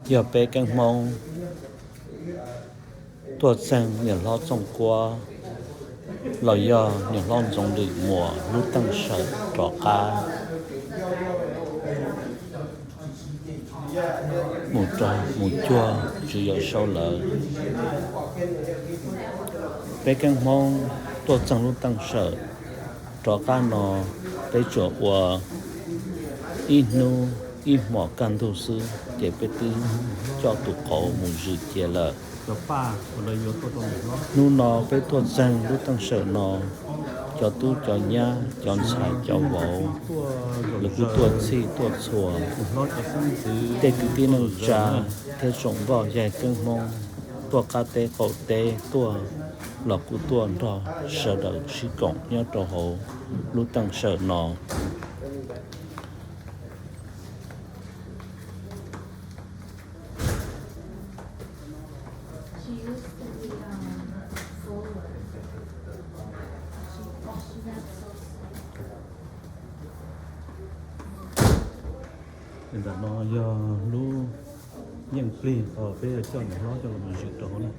Yog peb Keeb Hmoob tuaj txeeg niam hlob Txooj Kuab los yog niam hlob Ntxoov Lwm Muas lub teej sawm rov qab mus rau mus cuag Tswv Yawm Saub lawv. Peb Keeb Hmoob tuaj txeeg lub teej sawm rov qab no, peb tsuas ua ib hnub ib hmos kaj ntug xwb ces peb twb coj tus qauv mus zwm cia lawm. Hnub no peb tuaj txeeg lub teej sawm no, cov tub cov nyab cov ntxhais cov vauv, lawv kuj tuaj txhij tuaj txhua. Tej kwv tij neej tsa thiab tsoom nkauj yaig Keeb Hmoob tuaj qab teb qaum teb tuaj los kuj tuaj nrog sawv daws sib koom nyob rau hauv lub teej sawm no. Ntawm no yog lub yeej plig uas peb yuav coj niam hlob coj los mus zwm rau hauv na.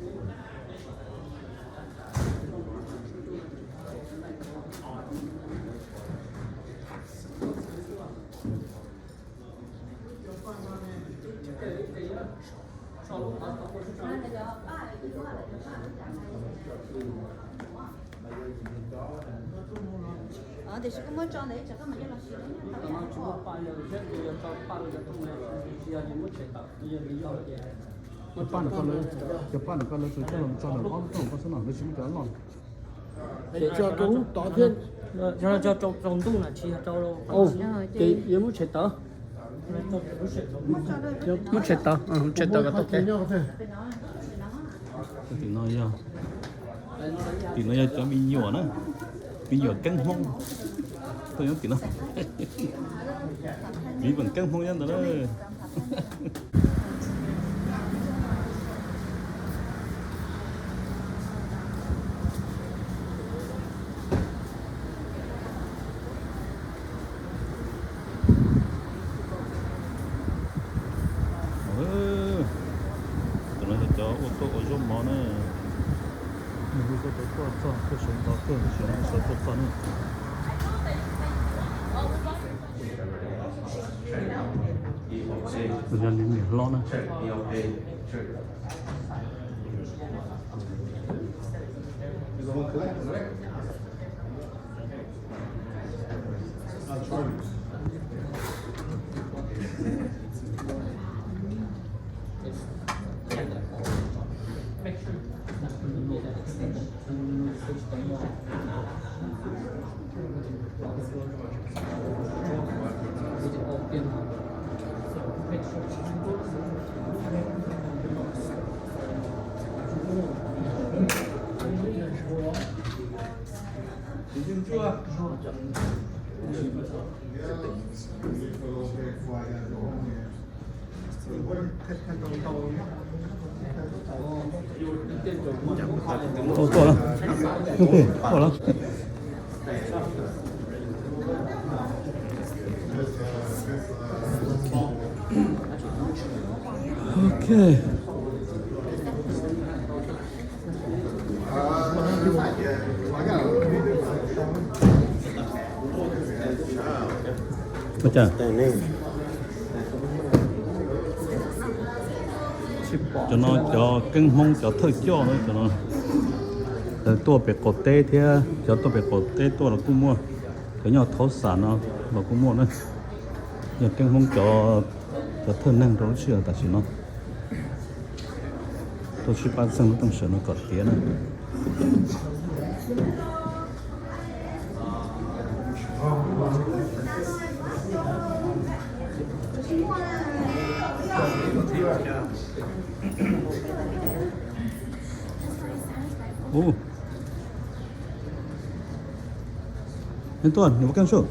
Cov paj no koj lawv, cov paj no koj lawv tsuas coj los tso ntawm ob lub rooj koj xwb no, lawv tsis muab cov loj. Coj rau hauv tod thiab. Coj rau ntuj na, tsis yog rau. Ces yuav muab tshem tawv. Muab tshem tawv, tshem tawv kom tau kev. Tim no yog, tim no yog cov me nyuam na, me nyuam Keeb Hmoob tuaj nyob tim no. Miv Veem Keeb Hmoob nyob ntawd na. Cov no yog cov ua tuaj ua zaub mov na. Nws hu tuaj tau tuaj txog tuaj sawv ntxov tuaj, tab sis no sawv tuaj txog na. Yog niam hlob na. Tua, tua lawm. Tua lawm. Ok. Ua cas? Cov no cov Keeb Hmoob cov thawj coj na cov no. Lawv tuaj pem qaum teb thiab, cov tuaj pem qaum teb tuaj los kuj muaj, cov nyob thaub xam no los kuj muaj na. Yog Keeb Hmoob cov, cov thawj neeg rau lub sij hawm tam sim no. Tuaj sib pab txeeg lub teej sawm no kom tiav na. Ub. Neb tuaj, nws muaj keej sub.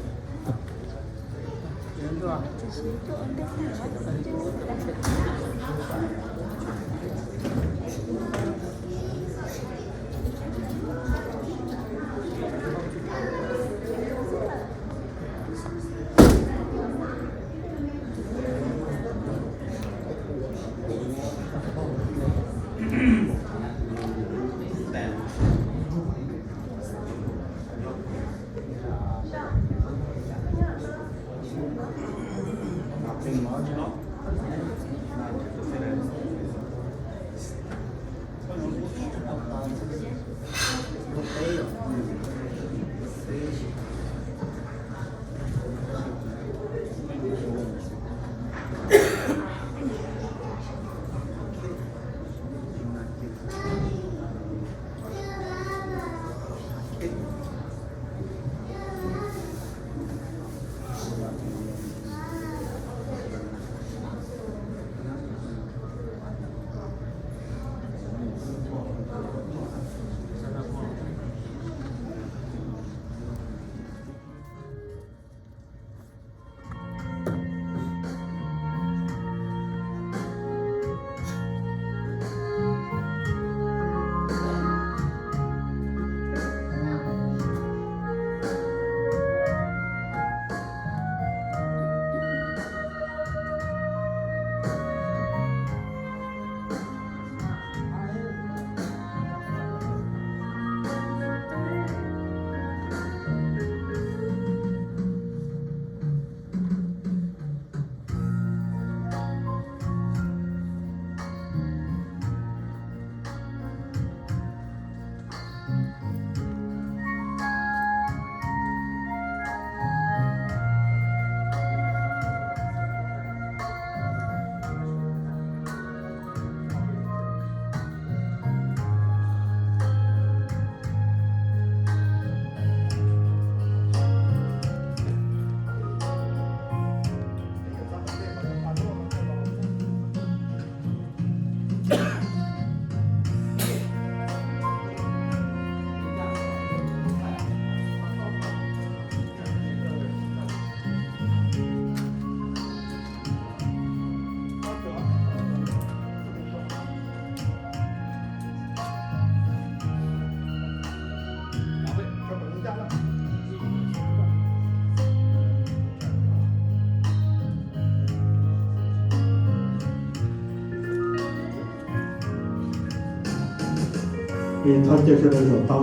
Thov caw sawv daws zaum tau.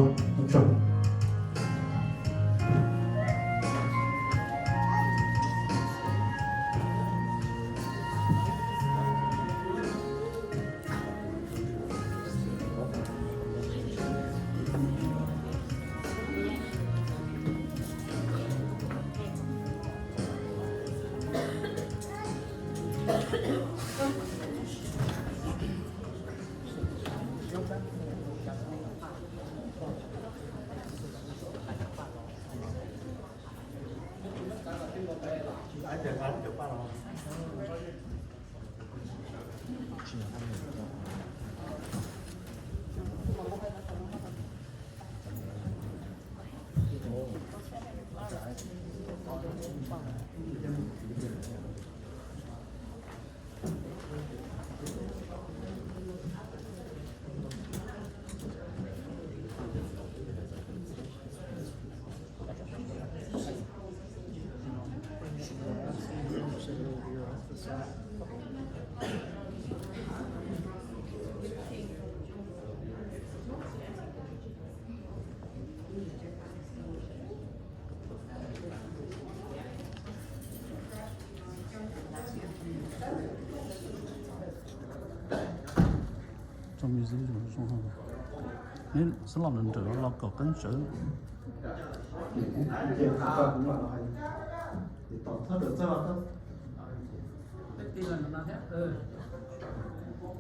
Tsoom me ntxwv zoo zoo, neb xub los nrawm nrawm los kom qeeb tsawv.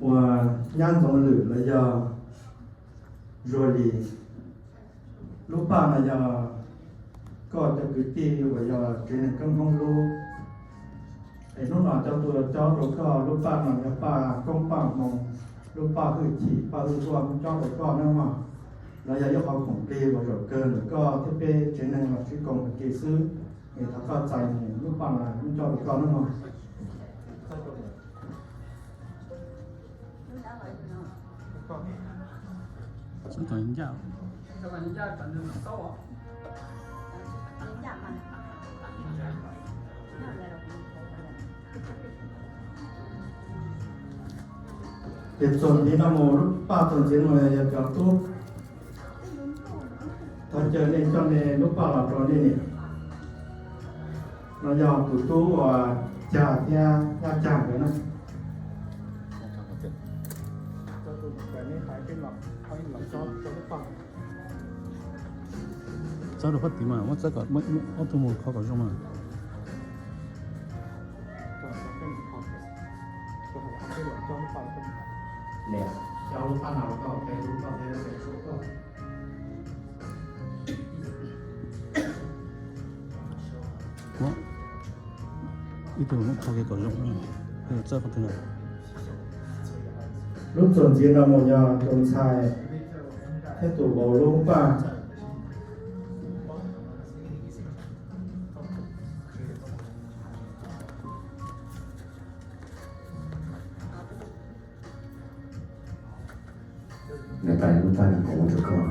Uas nyab ntxoov lwm los yog Zuag Lis, lub paj no yog koj cov kwv tij uas yog tsev neeg koob hmoob lub. Es hnub no coj tuaj cob rau koj, lub paj no yog paj koob paj hmoo, lub paj hwj chim paj hwj huam, cob rau koj nawb mog. Los yog ib qho khoom plig uas zaum kawg ntawm koj thiab peb tsev neeg los sib koom ua ke xwb. Es thov koj txais mus, lub paj no muab cob rau koj nawb mog. Ces txuas ntxiv no mus, lub paj txuas ntxiv no yog cov tub. Thov caw nej coj nej lub paj los rau nej niam. No yog tus tub uas Cag thiab nyab Cag nkawd na. Txawb rau qhov tid mas muab txawb kom ob tug mus kho kom zoo mas. Ib tug muab kho kom zoo, txawb qhov twg na. Lub txuas ntxiv no mus yog tus ntxhais thiab tus vauv lub paj. Nws txais lub paj no kuv muab rau koj,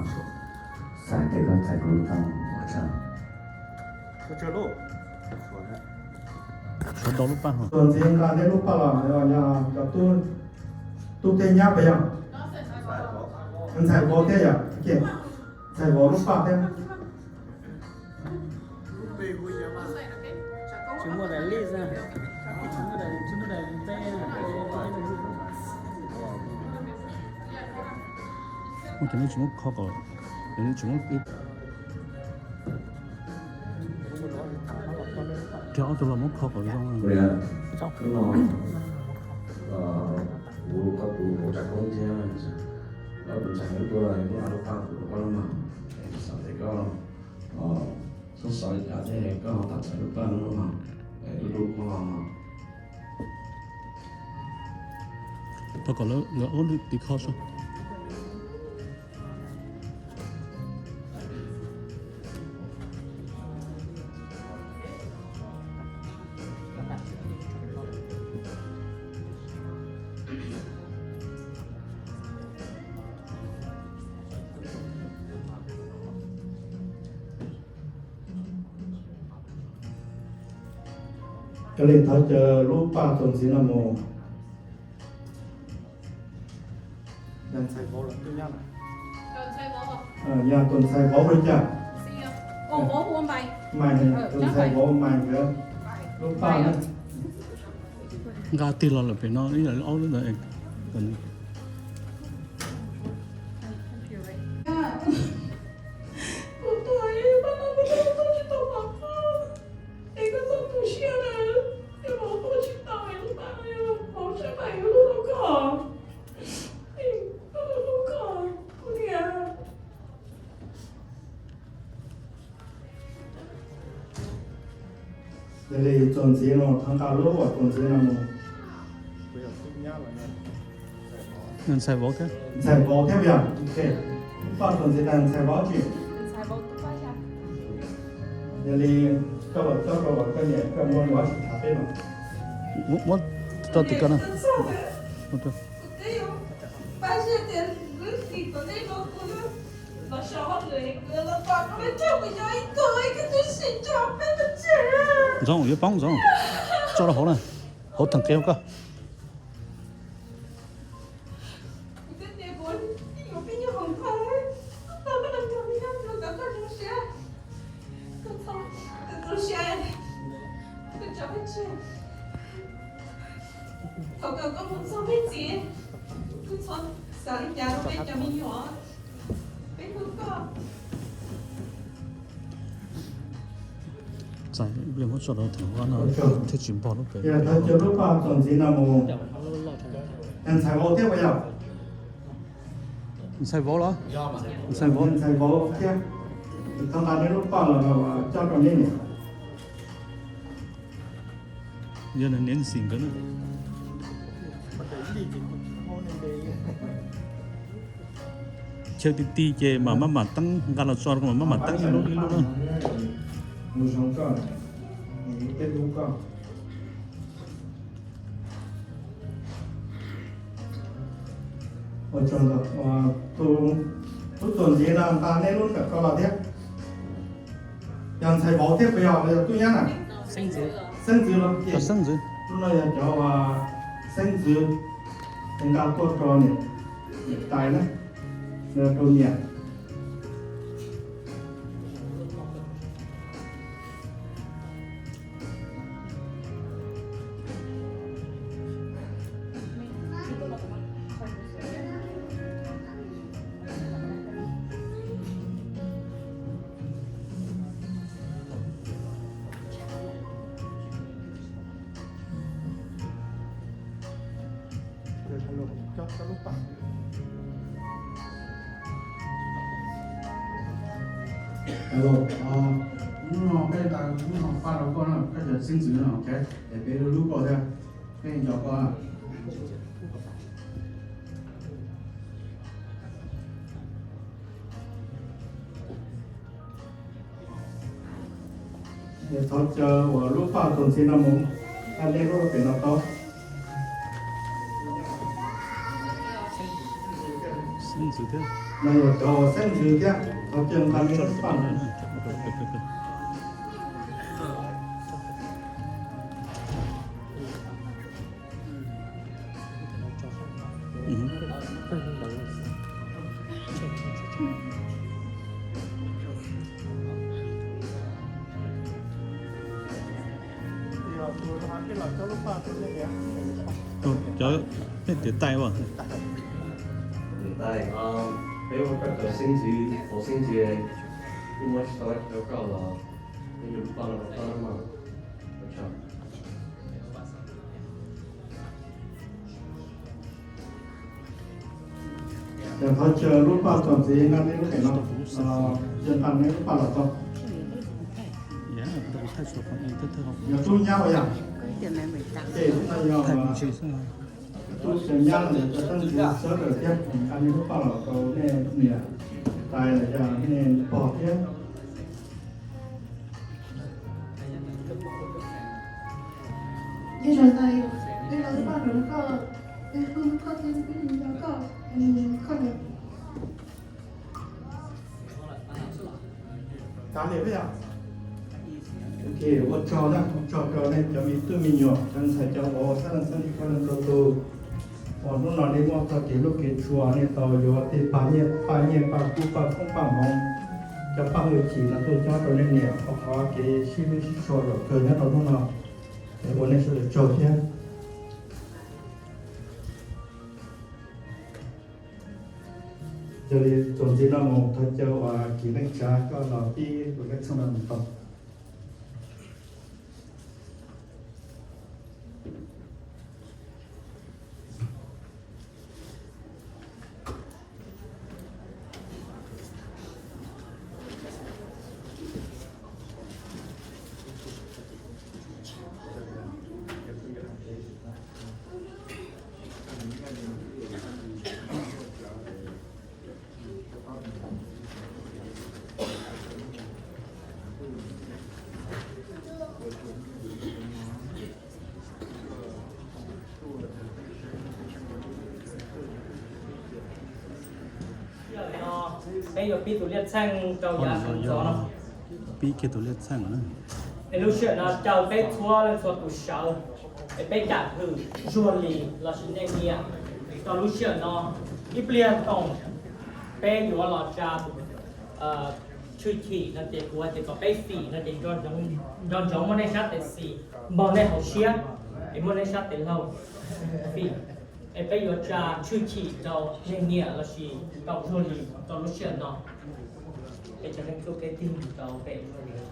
xav tias koj txais kuv lub paj ua tsaug. Tshuav rau lub paj hos. Txuas ntxiv nqa neb lub paj los yog cov tub, tub thiab nyab puas yog? Ntxhais vauv thiab yog, ntxhais vauv lub paj thiab. Tsis muaj daim lij, tsis muaj daim, tsis muaj daim npe. Ua ces nej tsis muab kho kom, ces nej tsis muab, kiag ob tug los muab kho kom zoo. Hnub no kuv koj tus hauv tsav koob thiab ob tug ntxhais tuaj muab lub paj kuv rau koj los mas, xav tias koj txhob xav li cas thiab koj ho tau txais lub paj no los, lub lub koj los. Thov kom lawv ua lub tiv kho soj. Cov li thov caw lub paj txuas ntxiv no mus. Ntxhais vauv los tub nyab lawm. Yog tus ntxhais vauv ua cas? Tus ntxhais vauv Maiv nkawd lub paj na. Nqa tig los lawm pem no ib yam li ob lub ntawd. Yog li txuas ntxiv no, thov nqa lub uas txuas ntxiv no mus. Ntxhais vauv thiab, ntxhais vauv thiab yog, ok. Poj txuas ntxiv tas ntxhais vauv tsis. Yog li koj los cob rau koj niam koj muab nws tsis tham peb no. Muab rau tim koj na. Ntxoov yuav poob Ntxoov, tso rau hauv na, hauv theem qis koj. Thaum kawg koj mus txog peb txiv, kuv txhob xav li cas rau peb cov me nyuam, peb hlub koj. Txais ib pliag muab tso rau theem no thiaj tsis npog lub pem. Yog thov caw lub paj txuas ntxiv no mus. Ntxhais vauv thiab puas yog? Ntxhais vauv los? Ntxhais vauv, ntxhais vauv thiab. Thov nqa neb lub paj los coj rau neb niam. Yog niam xim nkawd na. Chaw ti ti ces mam maj mam teeb, nqa los tso rau mam maj mam teeb ib lub ib lub na. Ua tsaug ntau, tus tub txuas ntxiv no nqa neb lub ntawm ko los thiab. Yog ntxhais vauv thiab puas yog los yog tub nyab na? Xeeb ntxwv los, xeeb ntxwv. Lub no yog cov uas xeeb ntxwv, nqa tuaj rau niam, niam tais na, rau niam. Hnub no peb nqa lub no paj rau koj na, koj cov xeeb ntxwv no, es peb lub koj thiab, peb nco koj na. Thov caw uas lub paj txuas ntxiv no mus, nqa neb lub pem no tau. Xeeb ntxwv thiab. No yog cov uas xeeb ntxwv thiab, thov caw nqa neb lub paj no. Cov nej tiav taij ua. Tiav taij, peb ua koj cov xeeb ntxwv, cov xeeb ntxwv, kuj muab tsis tau rau koj los, peb yuav lub paj no rau koj na mas. Ces thov caw lub paj txuas ntxiv nqa neb lub pem no, caw nqa neb lub paj los tau. Yog tub nyab ua yog, ces lub no yog tub caw nyab los yog cov xeeb ntxwv sawv daws thiab, nqa neb lub paj los rau nej niam tais los yog nej pog thiab. Ok, ua tsaug na, ua tsaug rau nej cov me tub me nyuam, cov ntxhais cov vauv, sab laug xeeb ntxwv, sab laug rau tus, Hnub no nej muaj txoj kev hlub kev tshua, nej tau yuav tej paj nyiaj, paj nyiaj, paj kub, paj koob, paj hmoov, cov paj hwj chim no tuaj cob rau nej niam, rau qhov kev sib hlub sib tshua zaum kawg nyob rau hnub no. Es ua nej sawv daws tsaug thiab. Yog li txuas ntxiv no mus thov caw uas Kim Leej Tsav koj los pib tus lej txheej no mus tau. Peb yuav pib tus liaj txheej rau yav sawv ntxov no. Pib kiag tus liaj txheej. Es lub sij hawm no caw peb txhua leej txhua tus sawv, es peb kam hwm Zuag Lis lossis Neej Niam rau lub sij hawm no ib pliag toom. Peb yuav los tsa tshwj chim no ces kuv hais tias kom peb fim no ces nco ntsoov muab nej sab tes xis npog nej hauv siab, es muab nej sab tes laug fim. Es peb yuav tsa tshwj chim rau Neej Niam lossis rau Zuag Lis rau lub sij hawm no. Peb tsa leej txuj kev tig rau peb Zuag Lis.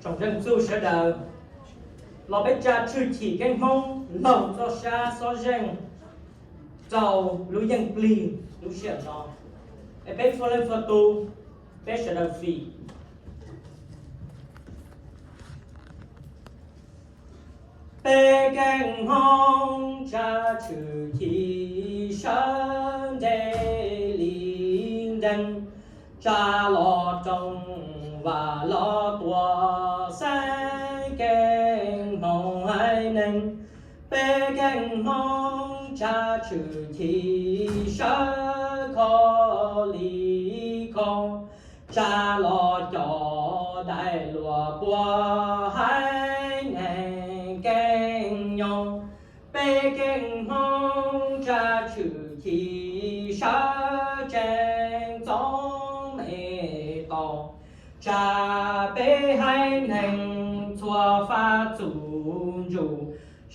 Tsoom leej txuj sawv daws, los peb tsa tshwj chim Keeb Hmoob laug txoj sab xob zeej rau lub yeej plig lub sij hawm no. Es peb txhua leej txhua tus, peb sawv daws fim. Peb Keeb Hmoob tsa tshwj chim sawv ntseg li nreeg, tsa los roos vam los tuam xeeb Keeb Hmoob haiv neeg. Peb Keeb Hmoob tsa tshwj chim sawv kho li kho, tsa los cov daim luag puag haiv neeg Keeb Nyoog. Peb Keeb Hmoob tsa tshwj chim sawv tsees txoov me tos, tsa peb haiv neeg txhua faj txuj ntsug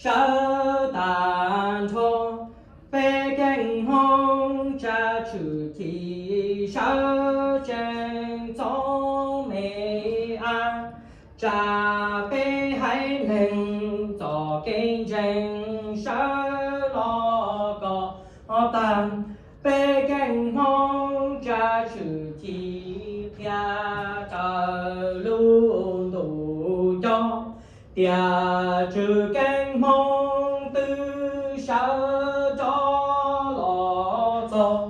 sawv tag nrho. Peb Keeb Hmoob tsa tshwj chim sawv tsees txoov me ab, tsa peb haiv neeg txoj kev ntseeg sawv los kom tag. Peb Keeb Hmoob tsa tshwj chim qhia raws lub ntuj cog, tias Tswv Keeb Hmoob twb sawv rov los txog.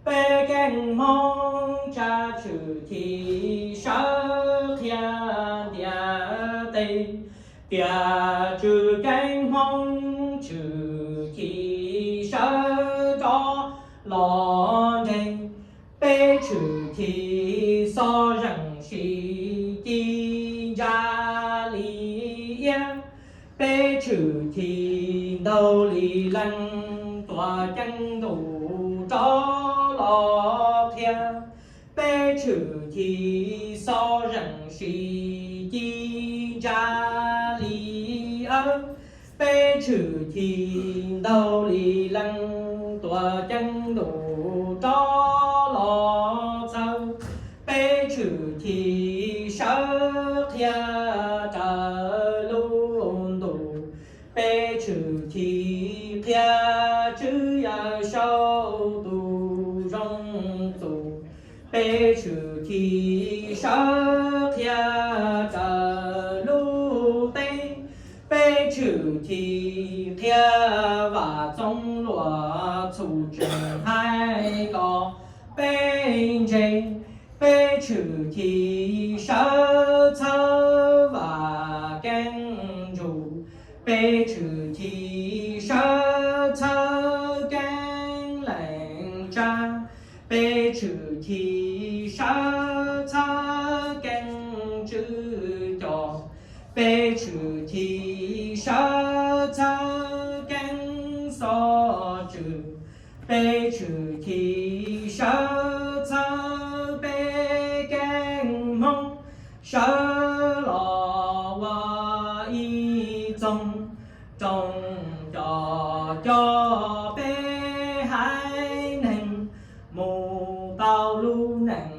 Peb Keeb Hmoob tsa tshwj chim sawv qhia ntiaj teb, tias Tswv Keeb Hmoob tshwj chim sawv rov los nres. Peb tshwj chim xob zeem sib ci ntsa li iab, peb tshwj chim ntaug li leej tuam ceeb ntuj rov los qhia. Peb tshwj chim xob zeem sib ci ntsa li awb, peb tshwj chim ntaug li leej tuam ceeb ntuj rov los txhawb. Peb tshwj chim sawv qhia raws lub ntuj, peb tshwj chim qhia Tswv Yawm Saub tus zoo txuj. Peb tshwj chim sawv qhia raws lub teb, peb tshwj chim qhia Vam Txoov Luag txhum tseem hais kom peb ntse. Peb tshwj chim sawv txhawb Vam Keeb Ntsug, peb tshwj chim sawv txhawb Keeb Leej Tsav, peb tshwj chim sawv Peb tshwj chim sawv txhawb keeb xov tswv, peb tshwj chim sawv txhawb peb keeb Hmoob, sawv los ua ib txoog rooj coj coj peb haiv neeg mus tau lub neej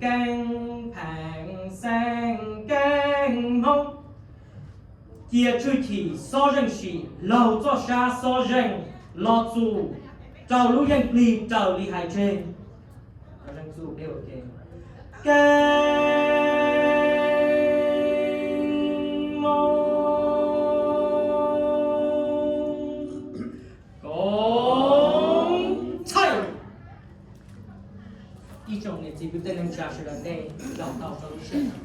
keeb pheej xeeb keeb Hmoob. Cia tshwj chim xob zeej sim laug txoj sab xob zeej los txum rau lub yeej plig raws li hais tseg. Keeb Hmoob, koob txhais. Ib tsoom niam txiv kwv tij neej tsa sawv daws, nej zaum tau rau lub sij hawm.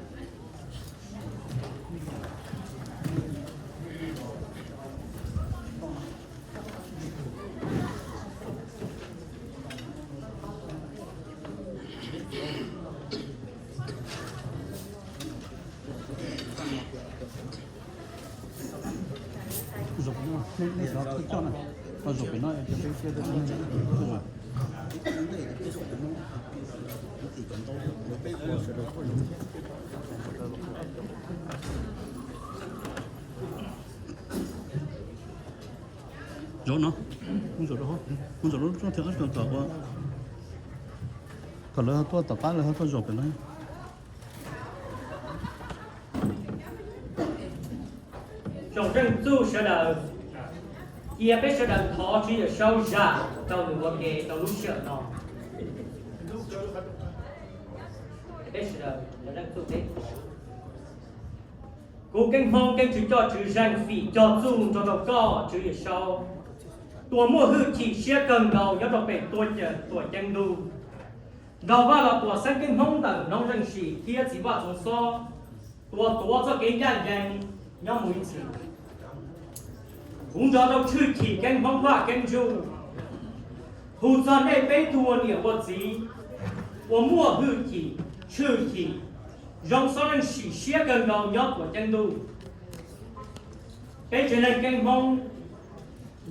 Zaum no, zaum rau hauv, zaum rau lub roob thwv ob sab tom ua, kom lawv ho tuaj tom qab lawv ho tuaj zaum pem no. Tsoom zeej txuj sawv daws, cia peb sawv daws thov Tswv Yawm Saub zam rau nws ua ke rau lub sij hawm no. Peb sawv daws, kuv Keeb Hmoob Keeb Tswv Coj Tswv Zeej Fim Cog Txuj nrog rau koj Tswv Yawm Saub, tus muaj hwj chim siab kawg nkaus nyob rau pem tuam ceeb ntuj, nrog Vaj Los Tuam Xeeb Keeb Hmoob ntawm Noob Zeej Sim thiab txiv Vaj Txoov Xob, tus tuav txoj kev ncaj ncees nyob mus ib txhis. Kuv nrog rau tshwj chim Keeb Hmoob Vaj Keeb Ntsuj, hu txog nej peb tug ua niam ua txiv uas muaj hwj chim, tshwj chim, zoo xob zeej sim siab kawg nkaus nyob tuam ceeb ntuj. Peb tsev neeg Keeb Hmoob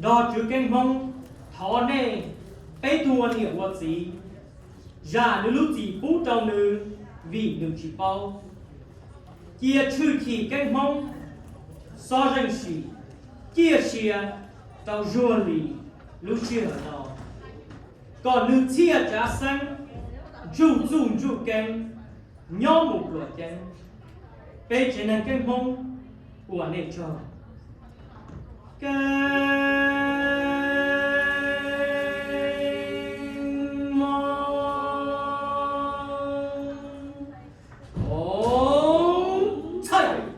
nrog Tswv Keeb Hmoob thov nej peb tug ua niam ua txiv zam nws lub txim pub rau nws vim nws tsis paub. Cia tshwj chim Keeb Hmoob xob zeej sim ciaj sia rau zuag li lub sij hawm no, kom nws txhiaj tsav xeeb, ntsuj txuj ntsuj keeb, nyob mus pluav ceeb. Peb tsev neeg Keeb Hmoob ua nej tsaug. Keeb Hmoob, koob txhais.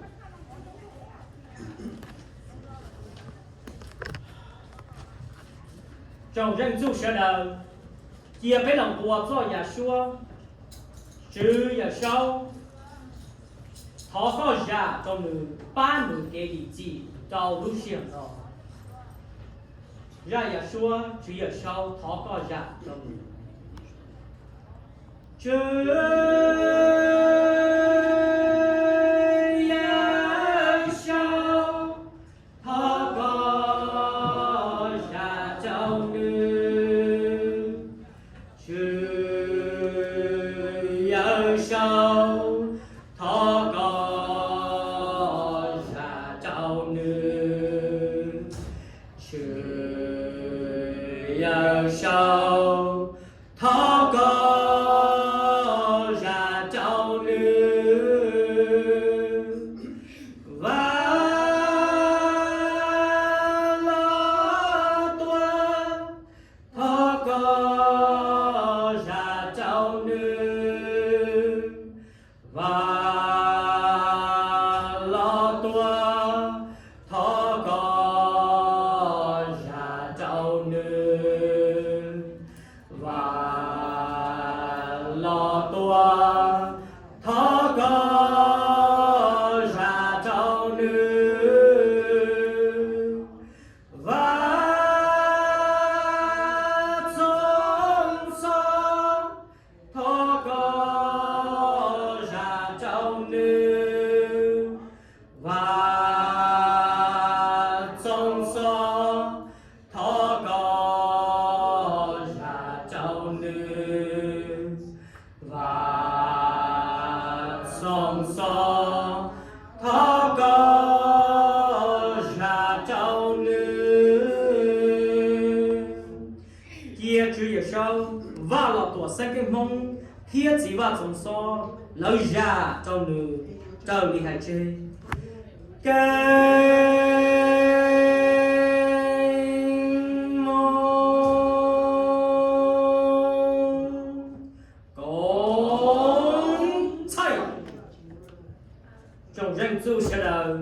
Tsoom zeej txuj sawv daws, cia peb los ua txoj yam suab. Tswv Yawm Saub, thov koj zam rau nws, pab nws kev dim txim rau lub sij hawm no. Zaj yam suab Tswv Yawm Saub, thov koj zam rau nws. Tswv Yawm Saub, thov koj zam rau nws. Tswv Yawm Saub, thov koj zam rau nws. Tswv Yawm Saub, thov koj zam rau nws. Vaj Los Tuam, thov koj zam rau nws. Vaj Los Tuam, thov koj zam rau nws. Vaj Los Tuam, thov koj zam rau nws. Vaj Txoov Xov, thov koj zam rau nws. Vaj txoos xob, thov koj zam rau nws. Cia Tswv Yawm Saub, Vaj Los Tuam Xeeb Keeb Hmoob thiab txiv Vaj Txoos Xob lawv zam rau nws raws li hais tseg. Keeb Hmoob, koom txhais. Tsoom zeej txuj sawv daws,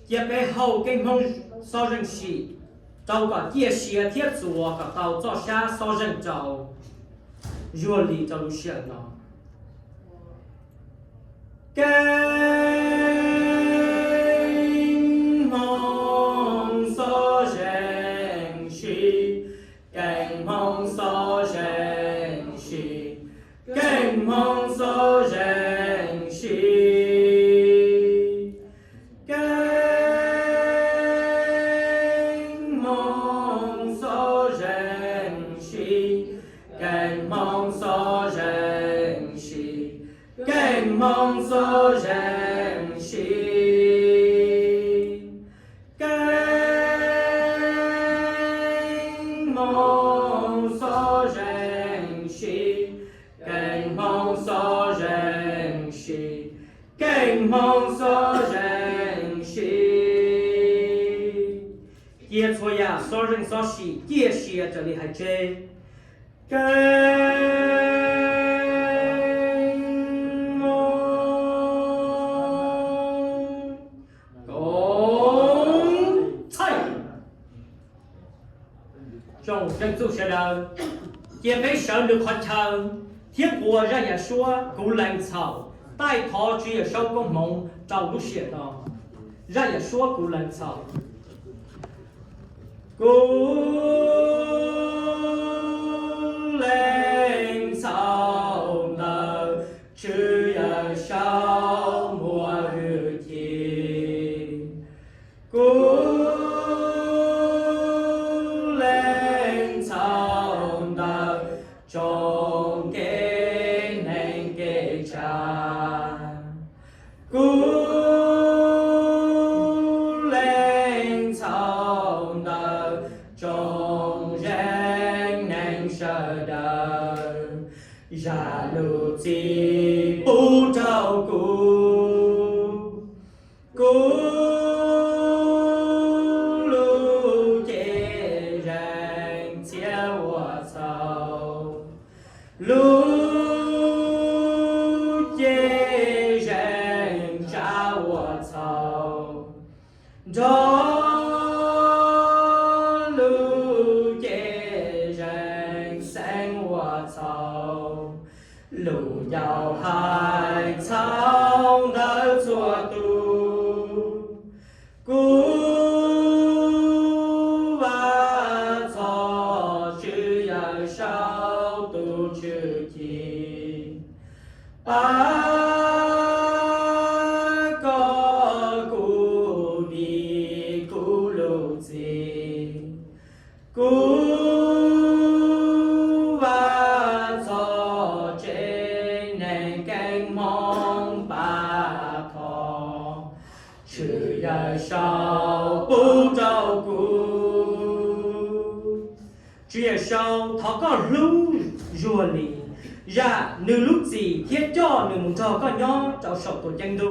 cia peb hau Keeb Hmoob Xob Zeej Sim rau kom ciaj sia thiab txuas kom tau txoj sab xob zeej rau, zuag li rau lub sij hawm no. Keeb Hmoob Xob Zeej Sim, Keeb Hmoob Xob Zeej Sim, Keeb Hmoob Xob Zeej Sim. Keeb Hmoob Xob Zeej Sim, Keeb Hmoob Xob Zeej Sim, Keeb Hmoob Xob Zeej Sim. Keeb Hmoob Xob Zeej Sim, Keeb Hmoob Xob Zeej Sim, Keeb Hmoob Xob Zeej Sim. Cia txhua yam xob zeej xob sim ciaj sia raws li hais tseg. Keeb Hmoob, koom txhais. Tsoom zeej txuj sawv daws, cia peb sawv nws qhov chaw thiab quas zaj yam suab Kuv Lees Txhaum taij thov Tswv Yawm Saub koob hmoov rau lub sij hawm no. Zaj yam suab Kuv Lees Txhaum. Kuv lees txhaum ntawm Tswv Yawm Saub muaj hwj chim. Kuv lees txhaum ntawm tsoom kev neeg kev tsa. Kuv lees txhaum ntawm tsoom zeej neeg sawv daws, zam lub txim pub rau kuv. Kuv lub cev zeej txhiaj ua txhaum, lub cev zeej tsa ua txhaum, nrog lub cev zeej xeeb ua txhaum. Lus ncau hais txhaum ntawm txhua tus, kuv vam txog Tswv Yawm Saub tus tshwj chim, pab kom kuv dim kuv lub txim. Kuv vam txog tsev neeg Keeb Hmoob pab thov, Tswv Yawm Saub pub rau kuv. Tswv Yawm Saub, thov koj hlub zuag li, zam nws lub txim thiab coj nws mus nrog koj nyob rau saum tus ceeb ntuj.